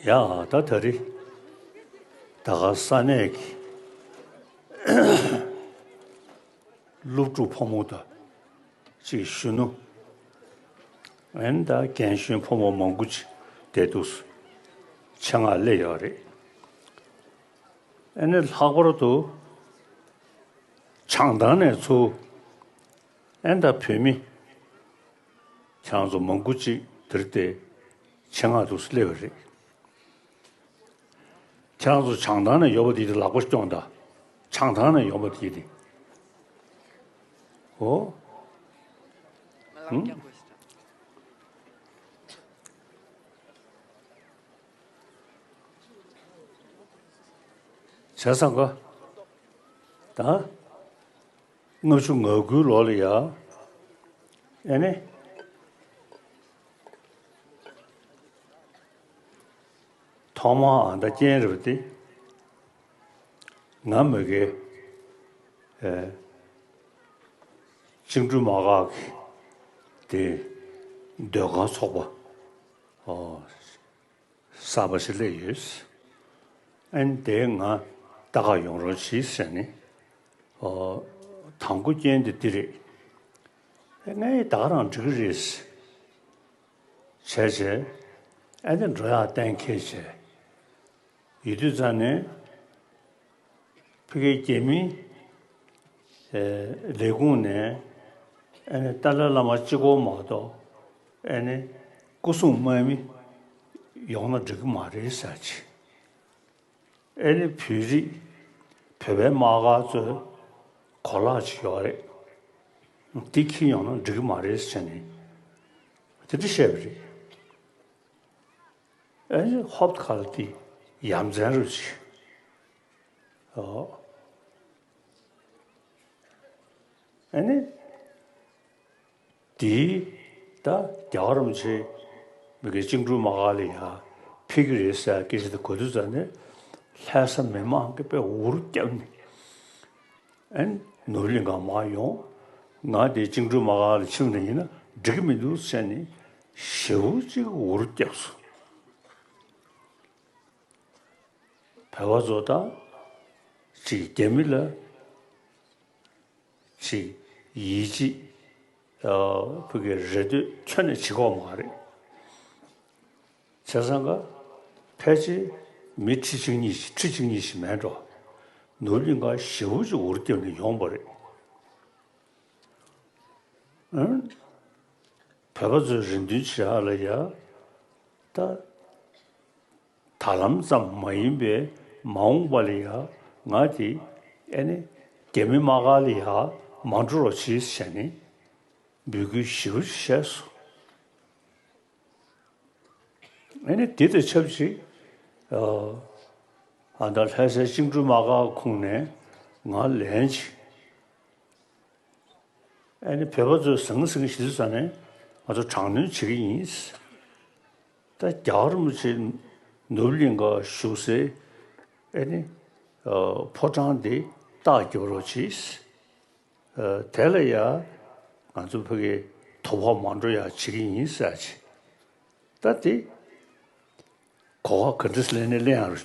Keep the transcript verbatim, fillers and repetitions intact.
ཡ། ད་ད་རེས་ད་ག་ས་གནས་ཀྱི་སློབ་ཕྲུག་ཕོ་མོ་དང་ཅིག་གཞོན་ནུ། ཨན་ད་རྒན་གཞོན་ཕོ་མོ་མང་པོ་ཅིག་བསྡད་འདུག་ཆེད་མངགས་སླེབས་ཡོད་རེད། ཨ་ནི་ལྷག་པར་དུ་བྱང་ཐང་ནས་ཚུར་ཨན་ད་བོད་མི་ཁྱེད་རང་ཚོ་མང་པོ་ཅིག་འདིར་དེ་ཆེད་མངགས་འདུག་སླེབས་པ་རེད། ཁྱེད་རང་ཚོ་བྱང་ཐང་ནས་ཡོང་བ་དེ་དེ་ལག་པ་སྐྱོང་དང་། བྱང་ཐང་ནས་ཡོང་བ་དེ་དེ། ཨོ། ཧུམ། བྱས་ཙང་ག་ད། ལྔ་བཅུ་ང་དགུའི་ལོ་ལ་ཡ། ཨེ་ནི། ཐོག་མར་ཨ་མདའ་རྐྱེན་རེད་པ་དེ། ང་མ་གི། ཨེ། བཅིངས་འགྲོལ་དམག་སྒར་གྱི་དེ་ཟློས་གར་ཚོགས་པ། ཨོ། གསར་པ་ཞིག་སླེབས་ཡོད། ཨན་དེ་ང་ལྟ་ག་ཡོང་རོགས་གྱིས་ཟེར་ནས། ཨོ། དང་པོ་རྐྱེན་དེ་འདི་རེད། ཨེ་ངས་ད་ག་རང་འགྲིག་གི་རེད་བྱས་བྱས། ཨ་ནི་འགྲོ་ཡག་གཏན་འཁེལ་བྱས། ཡོད་དུས་ཙང་ནས། ཕ་གིའི་རྒྱ་མི། ཨེ། ལས་ཁུངས་ནས། ཨ་ནི་ཏཱ་ལའི་བླ་མ་གཅིག་པོ་མ་གཏོགས། ཨ་ནི་སྐུ་སྲུང་དམག་མི་ཡོང་ན་འགྲིག་གི་མ་རེད་ཟེར་གྱི། ཨ་ནི་བོད་རིགས་བོད་པའི་དམག་སྒར་ཚོས་གོ་ལག་ཅིག་ཡོད་རེད། འདི་འཁྱེར་ཡོང་ན་འགྲིག་གི་མ་རེད་ཟེར་ནས། དེ་འདྲ་བཤད་པ་རེད། ཨ་ནི་ཧོབ་ཁ་ལ་དེ་ཡ་མཚན་རུ་ཆེ། ཨོ། ཨ་ནི། དེའི་ད་རྒྱལ་བ་རིན་པོ་ཆེ་མི་གི་བཅིངས་འགྲོལ་དམག་སྒར་ལ་ཡ་ཕེབས་ཀྱི་རེད་ཟེར་སྐད་ཆ་དེ་གོ་དུས་ཙང་ནས། ལྷ་ས་མི་མང་གིས་དཔེ་འུར་བརྒྱབ་ནས། ཨན། ནོར་གླིང་ག་མར་ཡོང་། ང་དེ་བཅིངས་འགྲོལ་དམག་སྒར་ལ་ཕྱིན་པ་ཡིན་ན་འགྲིག་གི་མི་འདུག་ཟེར་ནས་ཞེ་པོ་ཅིག་འུར་བརྒྱབ་སོང་། བོད་པ་ཚོ་དང་ཅིག་རྒྱ་མི་ལ་ཅིག་ཡིད་ཆེས། ཨ། ཕ་གི་རེ་ལྟོས་ཁྱོན་ནས་བྱེད་ཀྱི་ཡོད་མ་རེད། བྱས་ཙང་ག་ཕལ་ཆེར་མི་ཁྲི་གཅིག་གཉིས་ཤིག་ཁྲི་གཅིག་གཉིས་ཤིག་མེད་འགྲོ། ནོར་གླིང་ག་ཞེ་པོ་ཅིག་འུར་བརྒྱབ་ནས་ཡོང་བ་རེད། ཨང་། བོད་པ་ཚོའི་རེ་འདུན་བྱེད་ཡག་ལ་ཡ། ད། ད་ལམ་ཙམ་མ་ཡིན་པའི་མ་འོངས་པ་ལ་ཡ་ང་དེ་ཨེ་ནི་རྒྱ་མི་དམག་སྒར་ལ་ཡ་མ་འགྲོ་རོགས་གྱིས་ཟེར་ནས་འབོད་སྐུལ་ཞེ་པོ་ཅིག་བྱས་སོང་། ཨེ་ནི་དེ་དང་ཆབས་ཅིག་ཨ་ད་ལྷ་སའི་བཅིངས་འགྲོལ་དམག་སྒར་ཁོངས་ནས་ང་ལན་ཅིག་ཨ་ནི་བོད་པ་ཚོས་ཟང་ཟིང་ཞེ་དྲག་ཟ་ནས་ང་ཚོ་དྲག་གནོན་བྱེད་ཀྱི་ཡིན། ད་རྒྱལ་བ་རིན་པོ་ཆེ་ནོར་བུ་གླིང་ག་བཞུགས་སའི་ཨ་ནི་ཕོ་བྲང་འདི་རྟགས་རྒྱབ་རོགས་གྱིས། དེ་ལ་ཡ་ང་ཚོ་ཕ་གི་དོ་ཕོག་མ་འགྲོ་ཡ་བྱེད་ཀྱི་ཡིན་ཟེར་གྱི། ད་དེ་གོ་སྐབས་ག་འདྲ་ལེན་ནས་ལེན་ཡ་རེད་